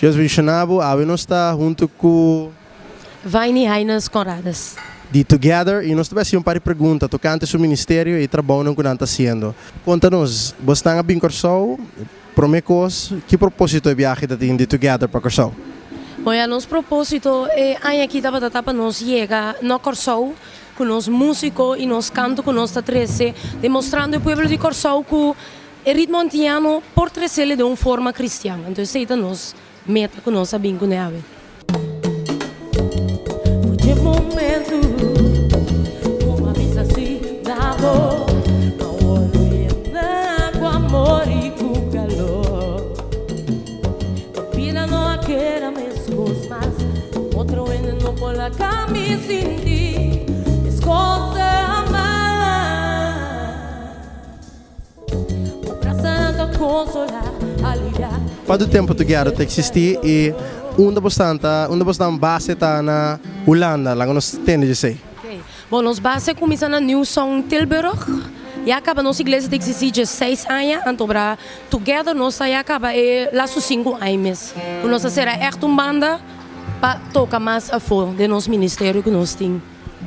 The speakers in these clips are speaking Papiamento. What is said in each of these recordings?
Dios bendiciona bo, awe nos ta hunto cu. Vaini Heines Conrades. Di Together y nos ta bay haci un par di pregunta tocante su ministerio y trabounan cu nan ta haciendo. Conta nos, bosnan a bin Corsou, prome cos, ki proposito e biahe ta tin di Together pa Corsou? Bon ya, nos proposito e aña aki tabata ta pa nos yega na Corsou cu nos musico y nos canto cu nos ta trece, demostrando e pueblo di Corsou cu E ritmo antiano por tresele den un forma cristian, anto esey ta nos meta cu nos a bin cune awe. Cuanto tempo Together ta existi y unda bo stan ta, unda bo stan base ta na Hulanda? Laga nos tende djesey. Bon, nos base a cuminsa na New Song Tilburg. Ya caba nos iglesia ta existi dje seis aña, anto bra Together nos ta ya caba e lastu sinku aña mes cu nos a cera echt un banda pa toca mas afo den nos ministerio cu nos tin.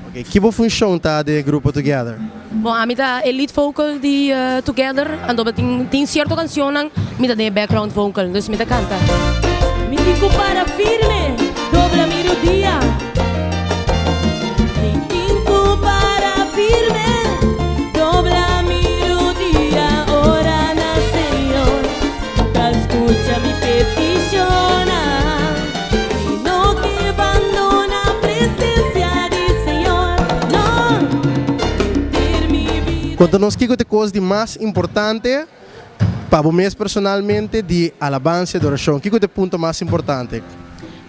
Ok, ki bo funshon ta den e grupo Together? Bon, ami ta e lead vocal di Together, anto bo tin tin sierto cancionnan mi ta den e background vocal, dus mi ta canta. Mi tin cu para firme, dobla mi rudia. Mi tin cu para firme, dobla mi rudia. Ora na Señor, cu ta scucha mi peticionnan. Mi no ke bandona presencia di Señor, no, Henter mi vida. Konta nos kiko ta e kos di mas importante pa bo mes personalmente di alabansa i adorashon. Kiko ta e punto mas importante?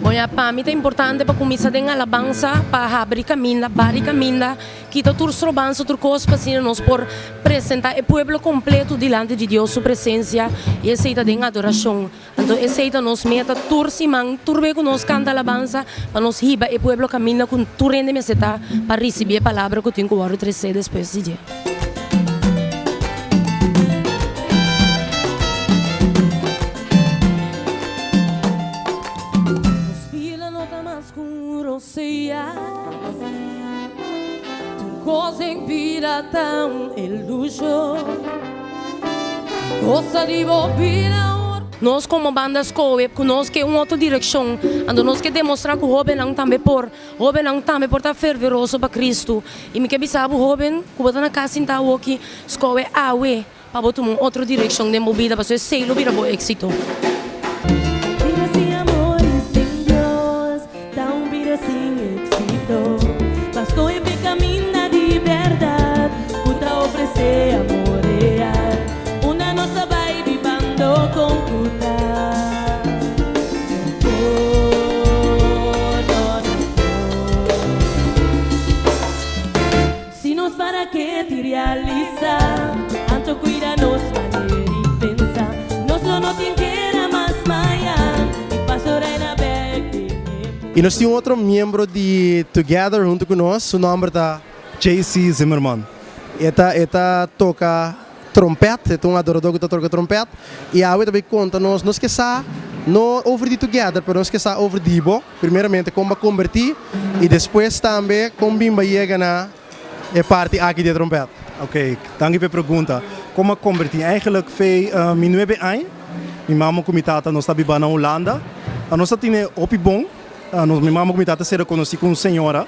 Bon ya, pa mi ta importante pa kuminsá den alabansa pa habri kaminda, bari kaminda, kita tur strobansa, tur kos pa asina nos por presentá e pueblo kompleto dilanti di Dios su presensia i esei ta den adorashon. Anto esei ta nos meta tur siman, tur be ku nos kanta alabansa, pa nos hiba e pueblo kaminda ku tur hende mester ta pa risibí e palabra ku tin ku wòrdu tresé despues di dje. Nos bida no ta mas ku un rosea Tur kos den bida ta un ilushon. Gosa di bo bida ora. Nos komo banda skohe ku nos ke un otro direkshon, anto nos ke demostrá ku hóbennan tambe por, hóbennan tambe por ta ferveroso pa Kristu. I mi ke bisa bo hóben ku bo ta na kas sintá awoki, skohe awe pa bo tuma un otro direkshon den bo bida, pasobra esei lo bira bo éksito. Bida sin amor i sin Dios ta un bida sin éxito. Pa skohe p'e kaminda di bèrdat ku ta ofresé amor real. Unda nos ta bai bibando kon ku ta. No por, no, no por. Si nos para ke ti realisa, anto cuida nos manera di pensa. Nos lo no tin kera mas mayan y paso reina bek den e mundo. Y nos tin un otro miembro di Together hunto cu nos, su nomber ta. JC Zimmerman. E ta e ta toca trompet, e ta un adorador cu ta toca trompet y awe ta bay conta nos, nos ke sa no over di Together pero nos ke sa over di bo. Primeramente kon bo a kombertí i despues tambe kon bin bo a yega na e parti aki di e trompèt. Ok, danki pa e pregunta. Kon bo a kombertí? Eigenlijk fe mi nuebe aña, mi mama ku mi tata nos ta biba na Hulanda. Nos ta tene hopi bon. Nos, mi mama ku mi tata sera konosí ku un señora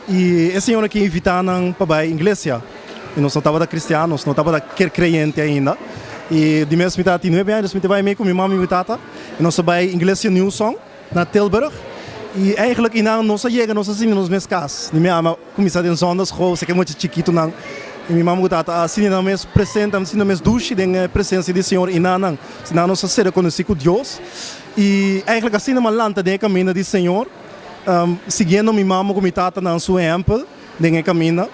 i e señora ke invitá nan pa bai iglesia. I nos no tabata kristian, nos no tabata kreyente ainda. I di mes mi tata tin nuebe aña, dus mi ta bai mee ku mi mama i mi tata i nos ta bai iglesia New Song. Na Tilburg y eigenlijk y nan nos a yega nos a sinti nos mes cas. Ni mi ama cuminsa den zondagschool seke mucha chikitonan y mi mama cu tata a sinti nan mes presente, a sinti nan mes dushi den e presencia di Señor y nan nan si nan nos a ser conoci cu Dios y eigenlijk asina mi a lanta den e caminda di Señor siguiendo mi mama cu mi tata nan su ehempel den e caminda.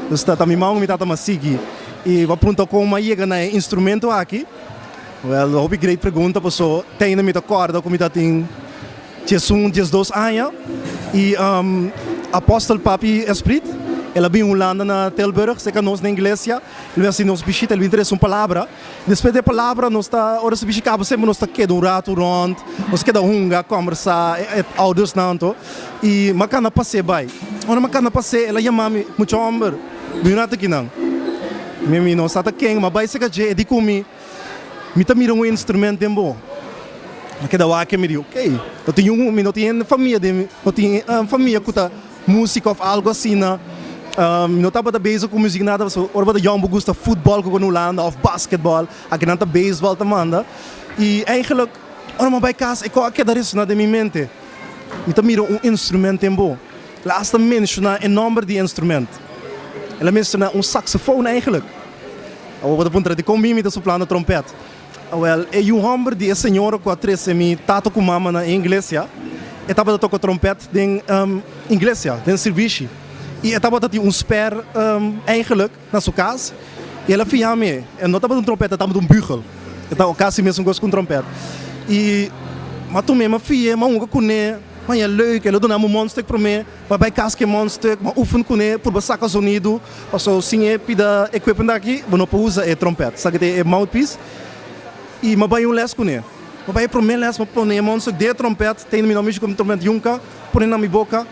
Dus ta mi mama cu mi tata mi a sigui y bo a punta con mi a yega na e instrumento aki. Well, hopi great pregunta paso teinda mi ta corda cu mi ta tin diesun, diesdos aña y Apostel Papi Esprit. El a bin Hulanda na Tilburg, serka nos na iglesia. El bin hasi nos bishita, el bin trese un palabra. Despues di e palabra nos ta, ora su bishi kaba semper nos ta keda un ratu rònt, nos keda hunga, kòmbersá, e oudersnan anto. I mi a kana pas'é bai. Ora mi a kana pas'é, el a yama mi, Mucha hòmber, bin un ratu akinan. Mi mi no sa ta ken, mi a bai serka dje, e di ku mi, Mi ta mira un instrument den bo. Mi a keda wak e, mi di, Okey, no tin un, mi no tin hende famia den mi, no tin famia ku ta músika òf algu asina. Mi no tabata bezig ku muzik nada, pasobra ora bo ta yòn bo gusta futbòl ku na Hulanda òf basketbòl, akinan ta beisbòl ta manda. I eigenlijk ora mi a bai kas e kos a keda resoná den mi mente, mi ta mira un instrument den bo. El a asta menshoná e nòmber di e instrument. El a menshoná un saxofoon eigenlijk. Awor bo ta puntra dikon mi mi ta suplando trompèt? Awel, e yu hòmber di e señora ku a trese mi tata ku mama na e iglesia, e tabata toka trompèt den iglesia, den sirbishi. I e tabata tin un spare eigenlijk na su kas, i el a fiha mi, e no tabata un trompèt, e tabata un bugel. E ta kasi mesun kos ku un trompèt. I m'a tum'é, m'a fi'é, m'a hunga kuné, m'a haña leuk, el a duna mi un mondstuk promé. M'a bai kas ku e mondstuk, m'a oefen kuné, purba saka zonido. Paso sin e pida equipment aki bo no por usa e trompet. Esaki ta e mouthpiece. I m'a bai un les kuné. M'a bai e promé les, m'a pone e mondstuk den e trompet, tende mi no mishi ku mi trompet yunka, pone na mi boka,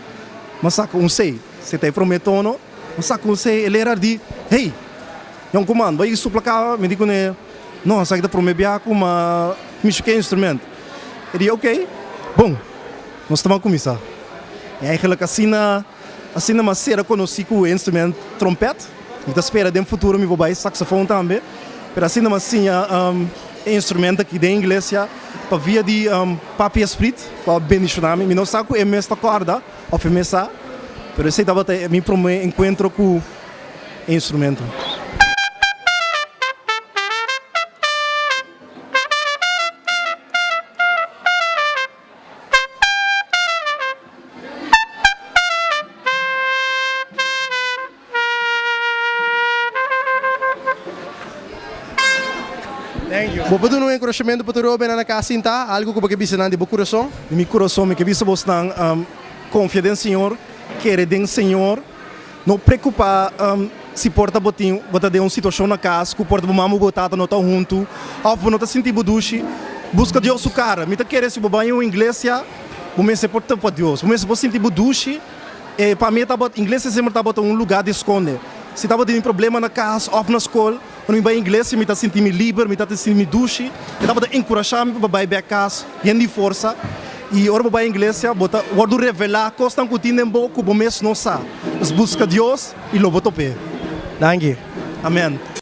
m'a saka un C. Esei ta e promé tono. M'a saka un C, e leraar di, Hey! Yonkuman, bo a yega supla kaba? Mi di kuné, No, esaki ta promé bia ku m'a mishi ku e instrument. E di, Oké, bon, nos ta ban kuminsá. I eigenlijk asina. Asina mi a sera konosí ku e instrument trompèt. Mi ta spera den futuro mi por bai saxofon tambe. Pero asina mi a siña e instrument aki den iglesia pa via di Papi Esprit ku a bendishoná mi. Mi no sa ku e mes ta kòrda òf e mes sa, pero esei tabata mi promé enkuentro ku e instrumento. Bo por duna un enkurashamentu pa tur e hobennan na kas sintá? Algu ku bo ke bisa nan di bo kurason? Di mi kurason mi ke bisa bosnan, konfia den Señor, kere den Señor, no preokupá si por ta bo tin bo ta den un situashon na kas ku por ta bo mama ku bo tata no ta huntu òf bo no ta sinti bo dushi, buska Dios su kara. Mi ta kere si bo bai un iglesia bo mester por topa Dios, bo mester por sinti bo dushi. E pa mi e tabata iglesia semper tabata un lugá di skonde. Si tabata tin problema na kas òf na skol, ora mi bai iglesia mi ta sinti mi liber, mi ta sinti mi dushi. E tabata enkurashá mi pa bai bèk kas yen di forsa. I ora bo bai iglesia bo ta wòrdu revelá kosnan ku tin den bo ku bo mes no sa. Pues buska Dios i lo bo top'é. Danki. Amen.